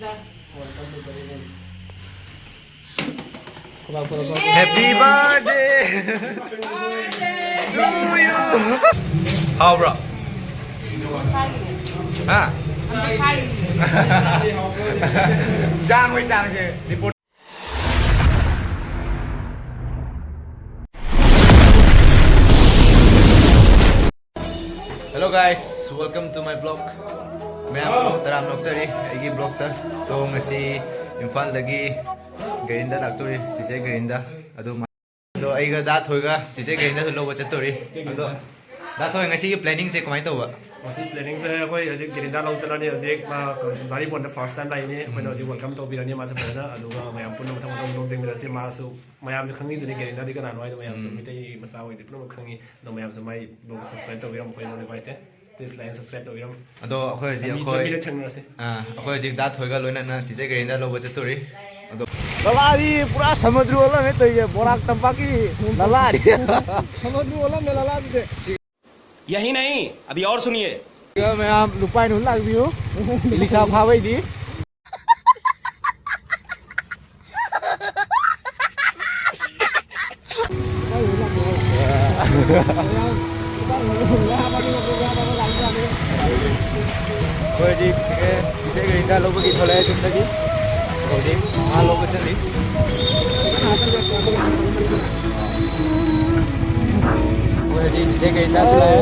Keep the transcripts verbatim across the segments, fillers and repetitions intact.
Happy birthday to you. ꯍꯥꯎꯕ꯭ꯔꯣ? ꯍꯥ? ꯆꯥꯡ ꯍꯣꯏ ꯆꯥꯡꯁꯦ report. Hello guys, welcome to my vlog. ꯃꯌꯥꯝ ꯇꯔꯥꯝꯅ ꯑꯣꯛꯆꯔꯤ ꯑꯩꯒꯤ vlogꯇ꯫ ꯇꯣ ꯉꯁꯤ ꯏꯝꯐꯥꯜꯗꯒꯤ ꯒꯥꯔꯤꯗ ꯂꯥꯛꯇꯣꯔꯤ, ꯆꯤꯆꯦ ꯒꯥꯔꯤꯗ꯫ ꯑꯗꯨ ꯃꯥ-, ꯑꯗꯣ ꯑꯩꯒ ꯗꯥ ꯊꯣꯏꯒ ꯆꯤꯆꯦ ꯒꯥꯔꯤꯗꯁꯨ ꯂꯧꯕ ꯆꯠꯇꯣꯔꯤ꯫ ꯑꯗꯣ ꯗꯥ ꯊꯣꯏ, ꯉꯁꯤꯒꯤ planningꯁꯦ ꯀꯃꯥꯏꯅ ꯇꯧꯕ? ꯃꯁꯤ planningꯁꯦ ꯑꯩꯈꯣꯏ ꯍꯧꯖꯤꯛ ꯒꯥꯔꯤꯗ ꯂꯧ ꯆꯠꯂꯅꯤ꯫ ꯍꯧꯖꯤꯛ ꯃꯥ ꯗꯥꯔꯤꯄꯣꯟꯗ first time ꯂꯥꯛꯏꯅꯤ꯫ ꯑꯩꯈꯣꯏꯅ ꯍꯧꯖꯤꯛ welcome ꯇꯧꯕꯤꯔꯅꯤ ꯃꯥꯁꯦ ꯐꯖꯅ꯫ ꯑꯗꯨꯒ ꯃꯌꯥꯝ ꯄꯨꯟꯅ ꯃꯊꯪ ꯃꯊꯪ vlog ꯌꯦꯡꯃꯤꯟꯅꯁꯤ꯫ ꯃꯥꯁꯨ ꯃꯌꯥꯝꯁꯨ ꯈꯪꯕꯤꯗꯨꯅꯤ ꯒꯥꯔꯤꯗꯗꯤ ꯀꯅꯥꯅꯣ ꯍꯥꯏꯗꯣ, ꯃꯌꯥꯝꯁꯨ ꯎꯝ꯫ ꯃꯩꯇꯩ ꯃꯆꯥ ꯑꯣꯏꯗꯤ ꯄꯨꯝꯅꯃꯛ ꯈꯪꯉꯤ꯫ ꯑꯗꯣ ꯃꯌꯥꯝꯁꯨ ꯃꯥꯏ vlog subscribe ꯇꯧꯕꯤꯔꯝꯃꯨ, ꯑꯩꯈꯣꯏ ꯅꯣꯡꯂꯩ ꯄꯥꯏꯁꯦ꯫ Please like and subscribe ꯇꯧꯕꯤꯔꯝꯃꯨ꯫ ꯑꯗꯣ ꯑꯩꯈꯣꯏ ꯍꯧꯖꯤꯛ ꯂꯝꯕꯤ, ꯑꯩꯈꯣꯏ, ꯂꯝꯕꯤꯗ ꯊꯦꯡꯅꯔꯁꯤ꯫ ꯑꯥ, ꯑꯩꯈꯣꯏ ꯍꯧꯖꯤꯛ ꯗꯥ ꯊꯣꯏꯒ ꯂꯣꯏꯅꯅ ꯆꯤꯆꯦ ꯒꯥꯔꯤꯗ ꯂꯧꯕ ꯆꯠꯇꯣꯔꯤ꯫ ꯑꯗꯣ ꯂꯂꯥꯗꯤ ꯄꯨꯔꯥ ꯁꯃꯨꯗ꯭ꯔ ꯑꯣꯜꯂꯝꯃꯦ ꯇꯧꯔꯤꯁꯦ, ꯕꯣꯔꯥꯛ ꯇꯝꯄꯥꯛꯀꯤ ꯂꯂꯥꯗꯤ꯫ ꯁꯃꯨꯗ꯭ꯔ ꯑꯣꯜꯂꯝꯃꯦ ꯂꯂꯥꯗꯨꯗꯤ꯫ यही नहीं, अभी और सुनिए। ꯃꯌꯥꯝ ꯂꯨꯄꯥꯏꯅ ꯍꯨꯜ ꯂꯥꯛꯄꯤꯌꯨ꯫ ꯏꯂꯤꯁꯥ ꯐꯥꯕꯩꯗꯤ꯫ ꯑꯩꯈꯣꯏꯗꯤ ꯆꯤꯆꯦ, ꯆꯤꯆꯦ ꯒꯥꯔꯤꯗ ꯂꯧꯕꯒꯤ ꯊꯣꯛꯂꯛꯑꯦ ꯌꯨꯝꯗꯒꯤ꯫ ꯍꯧꯖꯤꯛ ꯃꯥ ꯂꯧꯕ ꯆꯠꯂꯤ꯫ ꯑꯩꯈꯣꯏ ꯍꯧꯖꯤꯛ ꯆꯤꯆꯦ ꯒꯥꯔꯤꯗꯁꯨ ꯂꯥꯛꯑꯦ꯫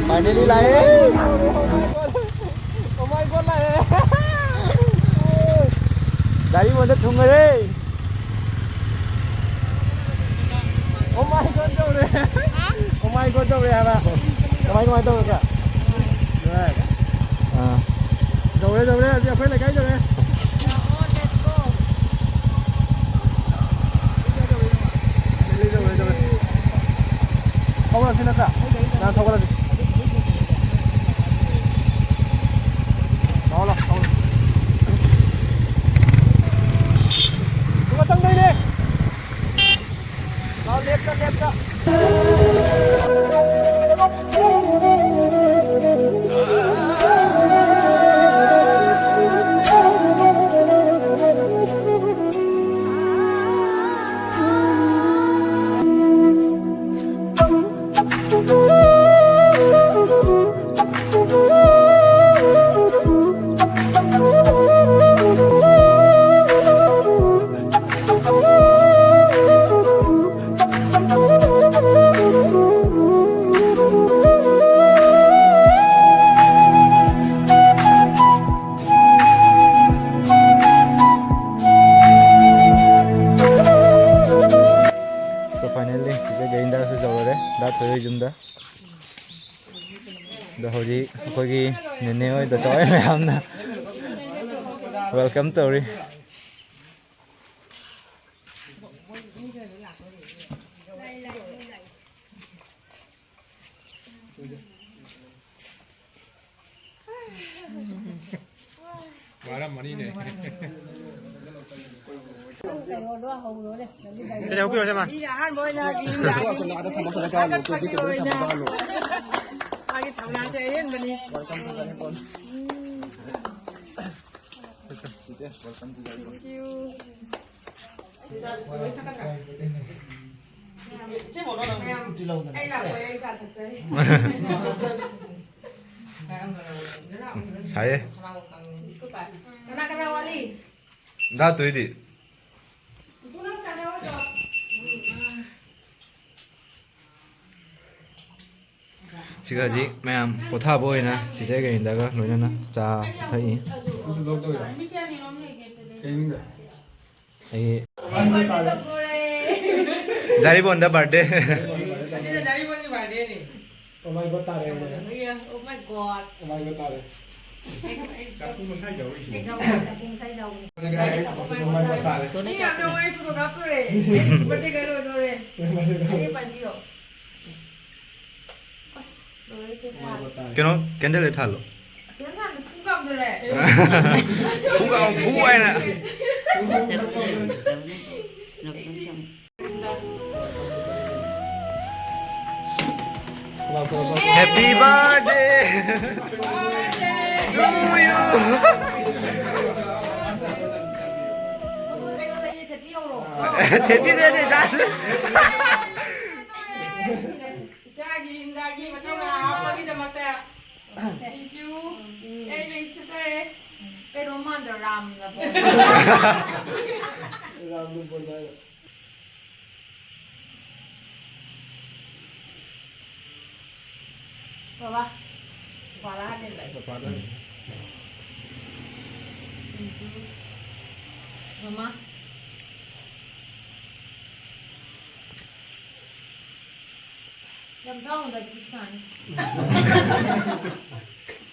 Finally ꯂꯥꯛꯑꯦ꯫ ꯒꯥꯔꯤ ꯃꯣꯟꯗ ꯊꯨꯡꯉꯔꯦ꯫ Oh my God ꯇꯧꯔꯦ꯫ Oh my God ꯇꯧꯔꯦ ꯍꯥꯏꯕ꯫ ꯀꯃꯥꯏ, ꯀꯃꯥꯏ ꯇꯧꯔꯒꯦ? ꯑꯥ꯫ ꯌꯧꯔꯦ, ꯌꯧꯔꯦ, ꯍꯧꯖꯤꯛ ꯑꯩꯈꯣꯏ ꯂꯩꯀꯥꯏ ꯌꯧꯔꯦ꯫ ꯌꯧꯔꯦ, ꯌꯧꯔꯦ, ꯌꯧꯔꯦ꯫ ꯊꯧꯒꯠꯂꯁꯤ ꯅꯠꯇ꯭ꯔꯥ? ꯅꯪ ꯊꯧꯒꯠꯂꯁꯤ꯫ ꯂꯥꯛꯑꯣ, ꯂꯥꯛꯑꯣ, ꯊꯧꯒꯠꯂꯁꯤ꯫ ꯁꯤꯒ ꯆꯪꯗꯣꯏꯅꯦ꯫ ꯂꯥꯛꯑꯣ, left ꯇ, left ꯇ꯫ ꯑꯩꯈꯣꯏꯒꯤ ꯅꯦꯅꯦ ꯍꯣꯏ ꯗꯆꯥ ꯍꯣꯏ ꯃꯌꯥꯝꯅ welcome ꯇꯧꯔꯤ꯫ ꯋꯥꯔꯝꯃꯅꯤꯅꯦ꯫ ꯀꯩꯗꯧꯕꯤꯔꯣ, ꯆꯦ ꯃꯥ? ꯃꯤꯅ ꯑꯍꯥꯟꯕ ꯑꯣꯏꯅ ꯃꯤꯅ ꯑꯍꯥꯟꯕ ꯑꯣꯏꯅ ꯃꯥꯒꯤ ꯊꯧꯅꯥꯁꯦ ꯑꯍꯦꯟꯕꯅꯤ꯫ Thank you. ꯁꯥꯏꯌꯦ꯫ ꯀꯅꯥ ꯀꯅꯥ ꯋꯥꯠꯂꯤ? ꯗꯥ ꯇꯣꯏꯗꯤ? ꯁꯤꯒ ꯍꯧꯖꯤꯛ ꯃꯌꯥꯝ ꯄꯣꯊꯥꯕ ꯑꯣꯏꯅ ꯆꯤꯆꯦ ꯒꯣꯕꯤꯟꯗꯒ ꯂꯣꯏꯅꯅ ꯆꯥ ꯊꯛꯏ꯫ ꯑꯩ ꯖꯥꯔꯤꯕꯣꯟꯗ birthday꯫ ꯑꯁꯤꯅ ꯖꯥꯔꯤꯕꯣꯟꯒꯤ birthdayꯅꯤ꯫ Oh my God ꯇꯥꯔꯦ꯫ Oh my God꯫ Oh my God ꯇꯥꯔꯦ꯫ ꯑꯩ, ꯑꯩ, ꯑꯩ, ꯑꯩ ꯖꯥꯔꯤꯕꯣꯟ ꯉꯁꯥꯏ ꯌꯥꯎꯕꯅꯤ꯫ Guys, ꯑꯁꯤꯅ Oh my God ꯇꯥꯔꯦ꯫ ꯃꯤ ꯃꯌꯥꯝꯅ ꯃꯣꯏ photo ꯀꯥꯞꯇꯣꯔꯦ꯫ Birthday girl ꯑꯣꯏꯗꯣꯔꯦ꯫ ꯑꯩ ꯄꯥꯏꯕꯤꯌꯣ꯫ ꯑꯁ, ꯂꯣꯏꯔꯦ, ꯀꯦꯛ ꯃꯥꯜꯂꯦ꯫ ꯀꯩꯅꯣ, candle light ꯊꯥꯜꯂꯣ꯫ Candle ꯊꯥꯟꯕ ꯄꯨꯡ ꯀꯥꯞꯇꯣꯔꯦ꯫ ꯄꯨꯡ ꯀꯥꯞ-, ꯄꯨꯡ ꯍꯥꯏꯅ꯫ Happy birthday to you. ꯊꯦꯄꯤ ꯂꯩꯔꯦ, ꯆꯥ꯫ ꯏꯆꯥꯒꯤ ꯏꯟꯗꯥꯒꯤ ꯃꯊꯧꯅꯥ ꯍꯥꯞꯄꯒꯤꯗꯃꯛꯇ thank you꯫ ꯑꯩ ꯂꯩꯁꯤꯗꯔꯦ꯫ ꯀꯩꯅꯣ ꯃꯥꯟꯗ꯭ꯔꯣ, ꯔꯥꯝꯅ ꯄꯣꯟ-, ꯔꯥꯝꯅ ꯄꯣꯟ ꯍꯥꯏꯔꯣ? ꯕꯕꯥ, ꯕꯕꯥ ꯍꯥꯟꯅ ꯂꯩ꯫ ꯕꯕꯥꯗ꯫ Thank you꯫ ꯃꯃꯥ꯫ ꯌꯥꯝ ꯆꯥꯎꯅ ꯗꯥꯏꯕꯤꯇꯤꯁ ꯅꯥꯅꯤ꯫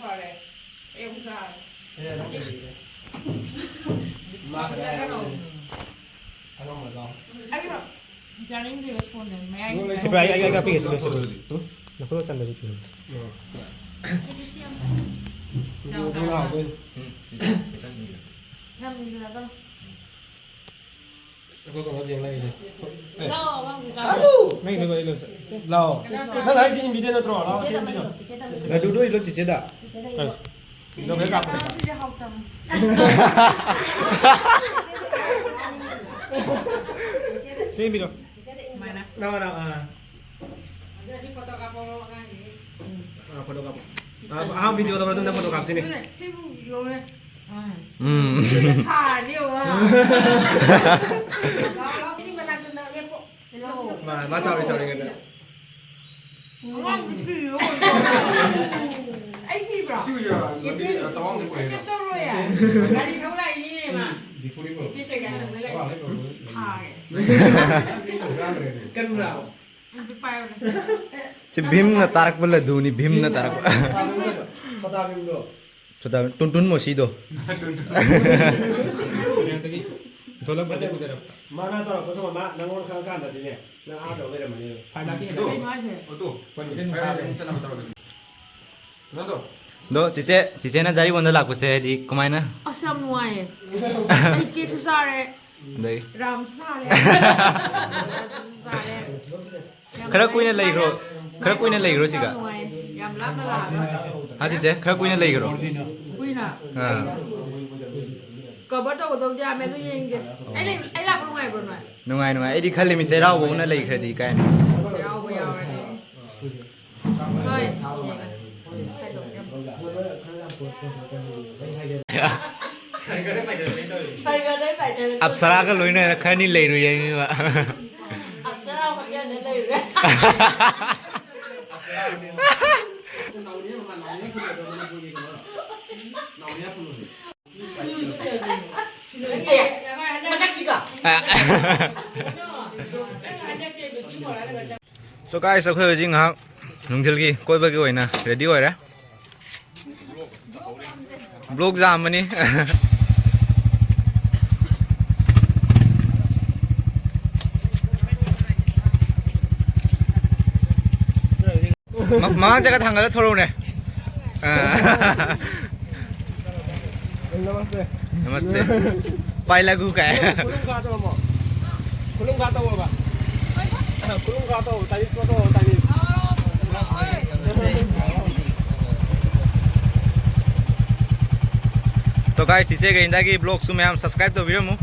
ꯐꯔꯦ꯫ ꯑꯩ ꯑꯃꯨꯛ ꯆꯥꯔꯦ꯫ ꯁꯤꯗ ꯑꯗꯨꯝ ꯂꯩꯔꯦ꯫ ꯃꯥ ꯈꯛꯇ ꯉꯥꯏꯔꯦ꯫ ꯑꯉꯝꯕꯗꯣ꯫ ꯑꯩ ꯆꯥꯅꯤꯡꯗꯦꯕ ꯁ꯭ꯄꯣꯟꯖꯦ ꯃꯌꯥꯏ ꯁꯤ ꯄꯨꯔꯥ ꯑꯩ ꯑꯩ ꯑꯩ ꯀꯥꯄꯤꯒꯦ ꯁꯤ ꯂꯣꯏꯁꯤꯜꯂꯣ꯫ ꯎꯝ? ꯅꯈꯨꯠꯅ ꯆꯟꯗꯕꯤ ꯊꯤꯜꯂꯣ꯫ ꯑꯩꯗꯤ ꯁꯤ ꯌꯥꯝ ꯎꯝ, ꯑꯗꯨ ꯍꯥꯎꯗꯣꯏꯅꯤ꯫ ꯌꯥꯝ ꯏꯟꯗ꯭ꯔꯒ ꯑꯩꯈꯣꯏ ꯀꯩꯅꯣ ꯌꯦꯡ ꯂꯩꯔꯤꯁꯦ꯫ ꯅꯪꯒꯤꯗꯣ ꯑꯩ ꯂꯣꯏꯁꯦ꯫ ꯂꯥꯛꯑꯣ꯫ ꯅꯪ ꯍꯥꯏꯁꯤ ꯏꯟꯕꯤꯗꯣꯏ ꯅꯠꯇ꯭ꯔꯣ? ꯂꯥꯛꯑꯣ, ꯁꯤ ꯏꯟꯕꯤꯔꯣ꯫ ꯂꯗꯨꯗꯣ ꯏꯜꯂꯣ ꯆꯤꯆꯦꯗ꯫ ꯑꯁ꯫ ꯏꯟꯗꯣ ꯀꯩ ꯀꯥꯞꯄꯣ꯫ ꯁꯤ ꯏꯟꯕꯤꯔꯣ꯫ ꯅꯪ, ꯅꯪ, ꯑꯥ꯫ ꯑꯥ, ꯐꯣꯇꯣ ꯀꯥꯞꯄꯣ꯫ ꯑꯥ, ꯑꯍꯥꯟꯕ ꯚꯤꯗꯤꯑꯣ ꯇꯧꯔ ꯃꯇꯨꯡꯗ ꯐꯣꯇꯣ ꯀꯥꯞꯁꯤꯅꯦ꯫ ꯎꯝ꯫ ꯊꯥꯔꯗꯤ ꯌꯦꯡꯉꯣ꯫ ꯃꯥ, ꯃꯥ ꯆꯥꯎꯔꯦ, ꯆꯥꯎꯔꯦ ꯀꯩꯅꯣ꯫ ꯑꯉꯥꯡ ꯅꯨꯄꯤ ꯑꯣꯏꯔꯣ꯫ ꯑꯩ ꯄꯤꯕ꯭ꯔꯣ? ꯁꯤ ꯑꯣꯏꯖꯔꯣ꯫ ꯆꯦꯆꯦ, ꯆꯦꯆꯦ ꯇꯧꯔꯣꯏ ꯌꯥꯏ꯫ ꯒꯥꯔꯤ ꯊꯧ ꯂꯥꯛꯏꯅꯦ ꯃꯥ꯫ ꯆꯦꯆꯦ ꯁꯦ ꯒꯥꯔꯤ ꯊꯧ ꯂꯥꯛꯏ꯫ ꯊꯥꯔꯦ꯫ ꯀꯟꯕ꯭ꯔꯥ? ꯑꯗꯨ ꯄꯥꯏꯌꯨꯅꯦ꯫ ꯁꯤ ꯚꯤꯝꯅ ꯇꯥꯔꯛꯄ ꯂꯗꯨꯅꯤ, ꯚꯤꯝꯅ ꯇꯥꯔꯛꯄ꯫ ꯐꯇꯥ ꯚꯤꯝꯗꯣ꯫ ꯁꯣꯗꯥ ꯇꯨꯟꯇꯨꯟ ꯃꯣꯁꯤꯗꯣ꯫ ꯃꯌꯥꯝꯗꯒꯤ ꯊꯣꯛꯂꯛꯄꯗꯤ ꯎꯗꯔꯕ? ꯃꯥꯅ ꯆꯥꯎꯔꯛꯄꯁꯨ ꯃꯃꯥ ꯅꯪꯉꯣꯟ ꯈꯪꯉꯀꯥꯟꯗꯗꯤꯅꯦ, ꯅꯪ ꯑꯥ ꯇꯧ ꯂꯩꯔꯝꯃꯅꯦꯕ꯫ ꯐꯥꯏꯅꯥꯜꯗꯤ ꯍꯦꯜꯂꯛꯀꯅꯤ꯫ ꯀꯩꯅꯣ ꯍꯥꯏꯁꯦ? ꯑꯗꯣ, ꯀꯣꯟꯐꯤꯗꯦꯟꯁ ꯑꯩ ꯍꯥꯏꯔꯒ ꯍꯥꯞꯄꯦ꯫ ꯑꯃꯨꯛ ꯆꯠꯅꯕ ꯇꯧꯔꯒꯦ꯫ ꯅꯪꯗꯣ? ꯑꯗꯣ ꯆꯤꯆꯦ, ꯆꯤꯆꯦꯅ ꯖꯥꯔꯤꯕꯣꯟꯗ ꯂꯥꯛꯄꯁꯦ ꯍꯥꯏꯗꯤ ꯀꯃꯥꯏꯅ? ꯑꯁ, ꯌꯥꯝ ꯅꯨꯡꯉꯥꯏꯌꯦ꯫ ꯑꯩ ꯀꯦꯛꯁꯨ ꯆꯥꯔꯦ꯫ ꯑꯗꯩ? ꯔꯥꯝꯁꯨ ꯆꯥꯔꯦ꯫ ꯆꯥꯔꯦ꯫ ꯈꯔ ꯀꯨꯏꯅ ꯂꯩꯈ꯭ꯔꯣ꯫ ꯈꯔ ꯀꯨꯏꯅ ꯂꯩꯈ꯭ꯔꯣ ꯁꯤꯒ꯫ ꯌꯥꯝ ꯂꯥꯞꯅ ꯂꯥꯛꯑꯒ꯫ ꯍꯥ, ꯆꯤꯆꯦ? ꯈꯔ ꯀꯨꯏꯅ ꯂꯩꯈ꯭ꯔꯣ꯫ ꯀꯨꯏꯅ? ꯑꯥ꯫ ꯀꯚꯔ ꯇꯧꯒꯗꯧꯗꯤ ꯌꯥꯝꯃꯦ, ꯑꯗꯨ ꯌꯦꯡꯒꯦ꯫ ꯑꯩ ꯂꯩ-, ꯑꯩ ꯂꯥꯛꯄ ꯅꯨꯡꯉꯥꯏꯕ꯭ꯔꯣ ꯅꯣꯏ? ꯅꯨꯡꯉꯥꯏ, ꯅꯨꯡꯉꯥꯏ꯫ ꯑꯩꯗꯤ ꯈꯜꯂꯤꯃꯤ ꯆꯩꯔꯥꯎꯕ ꯍꯧꯅ ꯂꯩꯈ꯭ꯔꯗꯤ ꯀꯥꯏꯅ꯫ ꯆꯩꯔꯥꯎꯕ ꯌꯥꯎꯔꯗꯤ꯫ ꯍꯣꯏ, ꯌꯦꯡꯉꯁꯤ꯫ ꯁꯥꯏꯀꯜꯗꯩ ꯄꯥꯏꯊꯔꯛꯀꯦ ꯇꯧꯔꯤ꯫ ꯑꯞꯁꯔꯥꯒ ꯂꯣꯏꯅꯅ ꯈꯔꯅꯤ ꯂꯩꯔꯨꯏ ꯍꯥꯏꯃꯤꯕ꯫ ꯑꯞꯁꯔꯥ ꯍꯣꯇꯦꯜꯗ ꯂꯩꯔꯨꯔꯦ꯫ ꯃꯁꯛꯁꯤꯒ꯫ So guys, ꯑꯩꯈꯣꯏ ꯍꯧꯖꯤꯛ ꯉꯥꯏꯍꯥꯛ ꯅꯨꯡꯊꯤꯜꯒꯤ ꯀꯣꯏꯕꯒꯤ ꯑꯣꯏꯅ ꯔꯦꯗꯤ ꯑꯣꯏꯔꯦ꯫ ꯕ꯭ꯂꯣꯛ ꯖꯥꯝꯕꯅꯤ꯫ ꯃ-, ꯃꯃꯥꯡ ꯆꯠꯀ ꯊꯥꯡꯒꯠꯂ ꯊꯣꯔꯛꯎꯅꯦ꯫ ꯑꯥ꯫ ꯅꯃꯁꯇꯦ꯫ ꯅꯃꯁꯇꯦ꯫ ꯄꯥꯏ ꯂꯥꯒꯨ ꯀꯥꯏ꯫ ꯐꯣꯇꯣ ꯀꯥꯞꯇ꯭ꯔꯕꯣ? ꯈꯨꯂꯨꯝ ꯈꯥ ꯇꯧꯑꯣꯕ꯫ ꯈꯨꯂꯨꯝ ꯈꯥ ꯇꯧꯑꯣ, ꯇꯥꯏꯅꯤꯁ ꯈꯥ ꯇꯧꯑꯣ, ꯇꯥꯏꯅꯤꯁ꯫ So guys, ꯆꯤꯆꯦ ꯒꯩꯟꯗꯥꯒꯤ vlog ꯁꯨ ꯃꯌꯥꯝ subscribe ꯇꯧꯕꯤꯔꯝꯃꯨ꯫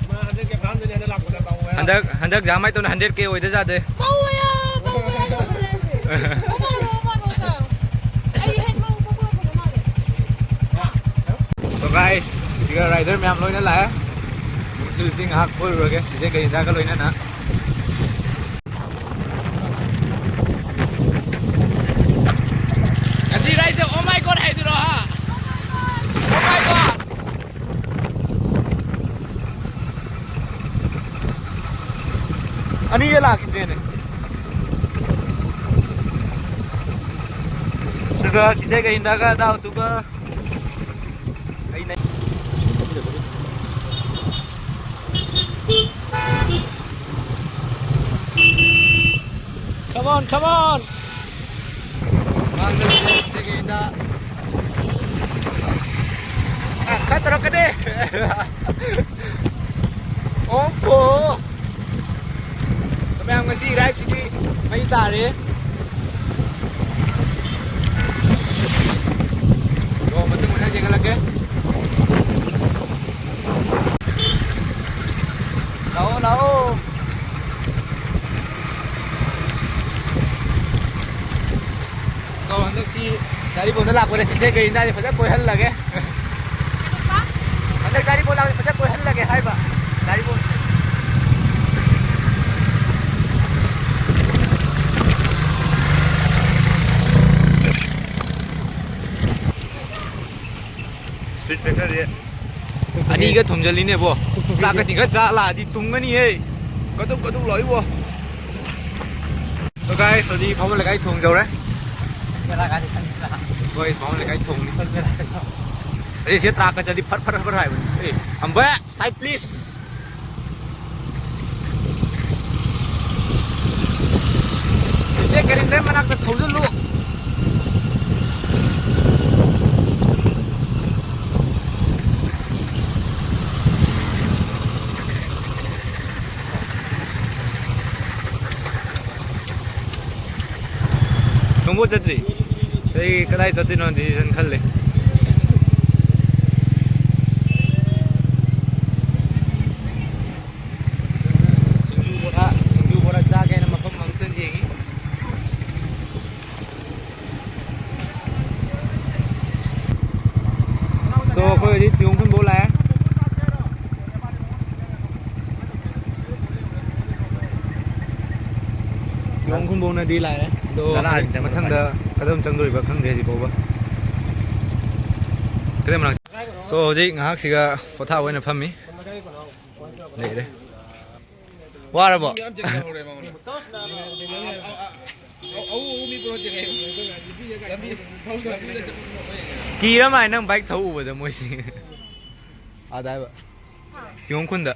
ꯃꯥ ꯍꯟꯗꯛꯀꯤ ꯑꯍꯥꯟꯕꯅꯦ, ꯍꯟꯗꯛ ꯂꯥꯛꯄꯗ ꯇꯧꯋꯦ꯫ ꯍꯟꯗꯛ, ꯍꯟꯗꯛ ꯖꯥꯃꯥꯏ ꯇꯧꯅ hundred K ꯑꯣꯏꯗ ꯖꯥꯗꯦ꯫ ꯄꯧꯋꯦ, ꯄꯧꯋꯦ, ꯑꯩ ꯂꯧꯕ ꯂꯩꯔꯝꯗꯦ꯫ ꯃꯃꯥ ꯂꯧ, ꯃꯃꯥ ꯂꯧ ꯇꯥꯔꯣ꯫ ꯑꯩ ꯍꯦꯛ ꯂꯧꯕ ꯄꯣꯠ ꯐꯪꯕ ꯃꯥꯜꯂꯦ꯫ So guys, ꯁꯤꯒ rider ꯃꯌꯥꯝ ꯂꯣꯏꯅ ꯂꯥꯛꯑꯦ꯫ ꯁꯤꯁꯤ ꯉꯥꯏꯍꯥꯛ ꯀꯣꯏꯔꯨꯔꯒꯦ, ꯆꯤꯆꯦ ꯀꯩꯅꯥꯒ ꯂꯣꯏꯅꯅ꯫ ꯉꯁꯤ ride say, "Oh my God" ꯍꯥꯏꯗꯨꯔꯣ, ꯍꯥ? "Oh my God"꯫ ꯑꯅꯤꯒ ꯂꯥꯛꯈꯤꯗ꯭ꯔꯦꯅꯦ꯫ ꯁꯤꯒ ꯆꯤꯆꯦ ꯀꯩꯅꯥꯒ ꯗꯥꯎꯗꯨꯒ ꯑꯩꯅ꯫ Come on, come on! ꯃꯥꯡꯗ ꯂꯩꯔꯦ, ꯆꯤꯆꯦ ꯀꯩꯅꯥ꯫ ꯑ, ꯈꯔ ꯇꯧꯔꯛꯀꯅꯤ꯫ ꯑꯣꯝꯐꯣ꯫ ꯃꯌꯥꯝ, ꯉꯁꯤ ride ꯁꯤꯗꯤ ꯃꯩ ꯇꯥꯔꯦ꯫ ꯑꯣ, ꯃꯊꯪ ꯃꯊꯪ ꯌꯦꯡꯍꯜꯂꯛꯀꯦ꯫ ꯂꯥꯛꯑꯣ, ꯂꯥꯛꯑꯣ꯫ So, ꯍꯟꯗꯛꯇꯤ ꯗꯥꯏꯔꯤꯄꯣꯛꯇ ꯂꯥꯛꯄꯗ ꯆꯤꯆꯦ ꯀꯩꯅꯥꯁꯦ ꯐꯖꯅ ꯀꯣꯏꯍꯜꯂꯒꯦ꯫ ꯍꯟꯗꯛ ꯗꯥꯏꯔꯤꯄꯣꯛ ꯂꯥꯛꯄꯗ ꯐꯖꯅ ꯀꯣꯏꯍꯜꯂꯒꯦ ꯍꯥꯏꯕ ꯗꯥꯏꯔꯤꯄꯣꯛꯁꯦ꯫ Speed breaker ꯁꯦ ꯑꯅꯤꯒ ꯊꯣꯝꯖꯤꯜꯂꯤꯅꯦꯕꯣ꯫ ꯆꯥꯛꯀ ꯇꯤꯡꯈꯠ ꯆꯥ ꯂꯥꯛꯑꯗꯤ ꯇꯨꯝꯒꯅꯤꯍꯦ꯫ ꯀꯗꯨꯛ ꯀꯗꯨꯛ ꯂꯥꯎꯏꯕꯣ꯫ So guys, ꯍꯧꯖꯤꯛ ꯐꯥꯎꯕ ꯂꯩꯀꯥꯏ ꯊꯣꯡ ꯌꯧꯔꯦ꯫ ꯍꯣꯏ, ꯐꯥꯎꯕ ꯂꯩꯀꯥꯏ ꯊꯣꯡꯅꯤ꯫ ꯑꯩ ꯁꯤ ꯇ꯭ꯔꯥꯛꯀ ꯆꯠꯂꯗꯤ ꯐꯠ ꯐꯠ ꯐꯠ ꯍꯥꯏꯕꯅꯤ꯫ ꯑꯦ, ꯑꯝꯕ, side please꯫ ꯆꯤꯆꯦ ꯀꯦꯂꯦꯟꯗꯔ ꯃꯅꯥꯛꯇ ꯊꯧꯖꯤꯜꯂꯨ꯫ ꯈꯣꯡꯕꯣꯠ ꯆꯠꯇ꯭ꯔꯤ꯫ ꯑꯩ ꯀꯗꯥꯏ ꯆꯠꯇꯣꯏꯅꯣ decision ꯈꯜꯂꯤ꯫ ꯁꯤꯡꯖꯨ ꯕꯣꯔꯥ, ꯁꯤꯡꯖꯨ ꯕꯣꯔꯥ ꯆꯥꯒꯦꯅ ꯃꯐꯝ ꯑꯃꯇ ꯌꯦꯡꯉꯤ꯫ So, ꯑꯩꯈꯣꯏ ꯍꯧꯖꯤꯛ ꯊꯤꯌꯣꯡ ꯈꯨꯟꯕꯧ ꯂꯥꯛꯑꯦ꯫ ꯊꯤꯌꯣꯡ ꯈꯨꯟꯕꯧꯅꯗꯤ ꯂꯥꯛꯑꯦ꯫ ꯑꯗꯣ ꯃꯊꯪꯗ ꯀꯗꯣꯝ ꯆꯪꯗꯣꯔꯤꯕ ꯈꯪꯗꯦ ꯍꯧꯖꯤꯛ ꯐꯥꯎꯕ꯫ ꯀꯗꯣꯝ ꯃꯅꯥꯛ-, so, ꯍꯧꯖꯤꯛ ꯉꯥꯏꯍꯥꯛꯁꯤꯒ ꯄꯣꯊꯥꯕ ꯑꯣꯏꯅ ꯐꯝꯃꯤ꯫ ꯂꯩꯔꯦ꯫ ꯋꯥꯔꯕꯣ? ꯀꯤꯔ ꯃꯥꯜꯂꯦ ꯅꯪ bike ꯊꯧ ꯎꯕꯗ ꯃꯣꯏꯁꯦ꯫ ꯑꯥꯗ ꯍꯥꯏꯕ꯫ ꯀꯤꯍꯣꯝ ꯈꯨꯟꯗ꯫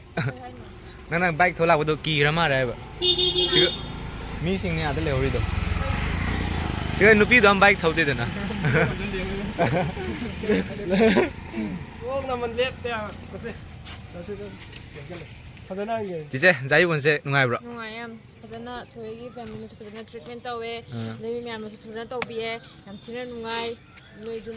ꯅꯪ, ꯅꯪ bike ꯊꯧ ꯂꯥꯛꯄꯗꯣ ꯀꯤꯔ ꯃꯥꯜꯂꯦ ꯍꯥꯏꯕ꯫ ꯁꯤꯒ ꯃꯤꯁꯤꯡꯅꯦ ꯑꯥꯗ ꯂꯩꯍꯧꯔꯤꯗꯣ꯫ ꯁꯤꯒ ꯅꯨꯄꯤꯗꯣ ꯑꯃ bike ꯊꯧꯗꯦꯗꯅ꯫ ꯐꯖꯅ ꯍꯪꯒꯦ꯫ ꯆꯤꯆꯦ, ꯖꯥꯔꯤꯕꯣꯟꯁꯦ ꯅꯨꯡꯉꯥꯏꯕ꯭ꯔꯣ? ꯅꯨꯡꯉꯥꯏ ꯌꯥꯝ꯫ ꯐꯖꯅ ꯊꯣꯏꯒꯤ familyꯁꯨ ꯐꯖꯅ treatment ꯇꯧꯋꯦ꯫ ꯑꯥ꯫ ꯂꯩꯕ ꯃꯌꯥꯝꯅꯁꯨ ꯐꯖꯅ ꯇꯧꯕꯤꯌꯦ꯫ ꯌꯥꯝ ꯊꯤꯅ ꯅꯨꯡꯉꯥꯏ꯫ ꯅꯣꯏꯁꯨ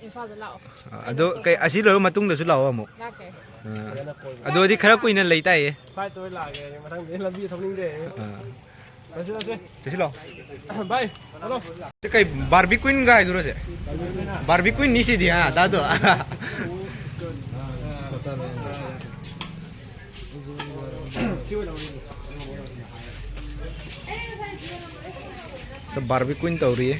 ꯏꯝꯐꯥꯜꯗ ꯂꯥꯛꯑꯣ꯫ ꯑꯥ, ꯑꯗꯣ ꯀꯩ, ꯑꯁꯤ ꯂꯣꯏꯔ ꯃꯇꯨꯡꯗꯁꯨ ꯂꯥꯛꯑꯣ ꯑꯃꯨꯛ꯫ ꯂꯥꯛꯀꯦ꯫ ꯑꯥ꯫ ꯑꯗꯨꯗꯤ ꯈꯔ ꯀꯨꯏꯅ ꯂꯩ ꯇꯥꯏꯌꯦ꯫ Flightꯇ ꯑꯣꯏ ꯂꯥꯛꯑꯒꯦ꯫ ꯃꯊꯪꯗꯤ ꯂꯝꯕꯤ ꯊꯧꯅꯤꯡꯗꯦ꯫ ꯑꯥ꯫ ꯆꯠꯁꯤ, ꯆꯠꯁꯤ꯫ ꯆꯠꯁꯤꯂꯣ꯫ Bye꯫ ꯍꯜꯂꯣ꯫ ꯁꯤ ꯀꯩ, Barbie Queenꯒ ꯍꯥꯏꯗꯨꯔꯣ ꯁꯦ? Barbie Queenꯅꯤ ꯁꯤꯗꯤ, ꯍꯥ, ꯗꯥꯗꯣ? ꯁ Barbie Queen ꯇꯧꯔꯤꯌꯦ꯫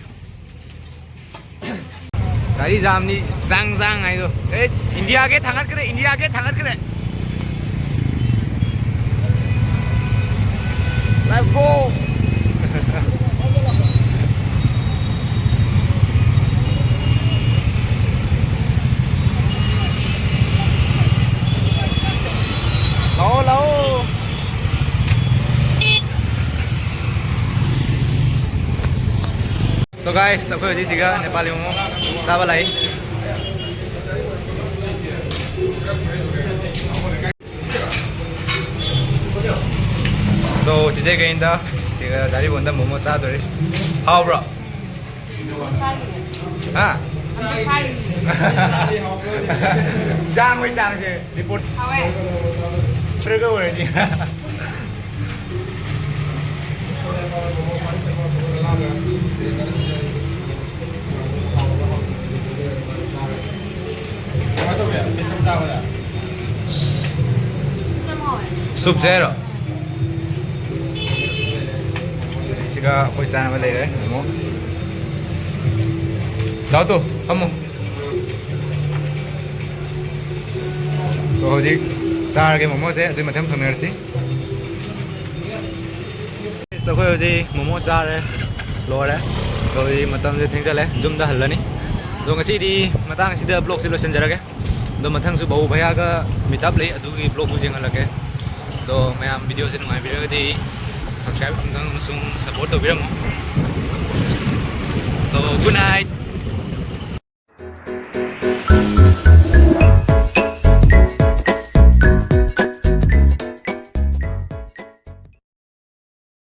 ꯒꯥꯔꯤ ꯖꯥꯝꯅꯤ ꯖꯥꯡ ꯖꯥꯡ ꯍꯥꯏꯗꯣ꯫ ꯑꯦ, India Gate ꯊꯥꯡꯒꯠꯈ꯭ꯔꯦ, India Gate ꯊꯥꯡꯒꯠꯈ꯭ꯔꯦ꯫ Let's go! ꯂꯥꯛꯑꯣ, ꯂꯥꯛꯑꯣ꯫ So guys, ꯑꯩꯈꯣꯏ ꯍꯧꯖꯤꯛ ꯁꯤꯒ ꯅꯦꯄꯥꯂꯤ ꯃꯣꯃꯣ ꯆꯥꯕ ꯂꯥꯛꯏ꯫ So, ꯆꯤꯆꯦ ꯀꯩꯅꯗ ꯁꯤꯒ ꯗꯥꯔꯤꯕꯣꯟꯗ ꯃꯣꯃꯣ ꯆꯥꯗꯣꯔꯤ꯫ ꯍꯥꯎꯕ꯭ꯔꯣ? ꯍꯥ? ꯆꯥꯡ ꯍꯣꯏ ꯆꯥꯡꯁꯦ ꯔꯤꯄꯣꯔꯠ ꯍꯥꯎꯋꯦ꯫ ꯈꯔꯒ ꯑꯣꯏꯔꯗꯤ꯫ ꯁꯨꯞꯁꯦ ꯍꯥꯏꯔꯣ? ꯁꯤꯒ ꯑꯩꯈꯣꯏ ꯆꯥꯅꯕ ꯂꯩꯔꯦ ꯑꯃꯨꯛ꯫ ꯂꯥꯛꯑꯣ ꯇꯨ, ꯐꯝꯃꯣ꯫ So, ꯍꯧꯖꯤꯛ ꯆꯥꯔꯒꯦ ꯃꯣꯃꯣꯁꯦ, ꯑꯗꯨꯏ ꯃꯊꯪ ꯊꯪꯅꯔꯁꯤ꯫ ꯑꯩꯈꯣꯏ ꯍꯧꯖꯤꯛ ꯃꯣꯃꯣ ꯆꯥꯔꯦ, ꯂꯣꯏꯔꯦ꯫ ꯑꯗꯣ ꯍꯧꯖꯤꯛ ꯃꯇꯝꯁꯦ ꯊꯦꯡꯖꯜꯂꯦ, ꯌꯨꯝꯗ ꯍꯜꯂꯅꯤ꯫ ꯑꯗꯣ ꯉꯁꯤꯗꯤ ꯃꯇꯥꯡ ꯑꯁꯤꯗ vlogꯁꯦ ꯂꯣꯏꯁꯤꯟꯖꯔꯒꯦ꯫ ꯑꯗꯣ ꯃꯊꯪꯁꯨ ꯕꯥꯕꯨ ꯚꯩꯌꯥꯒ meet up ꯂꯩ, ꯑꯗꯨꯒꯤ vlogꯇꯨ ꯌꯦꯡꯍꯜꯂꯛꯀꯦ꯫ ꯑꯗꯣ ꯃꯌꯥꯝ videoꯁꯦ ꯅꯨꯡꯉꯥꯏꯕꯤꯔꯒꯗꯤ subscribe ꯑꯃꯨꯛꯇꯪ ꯑꯃꯁꯨꯡ support ꯇꯧꯕꯤꯔꯝꯃꯨ꯫ So, good night꯫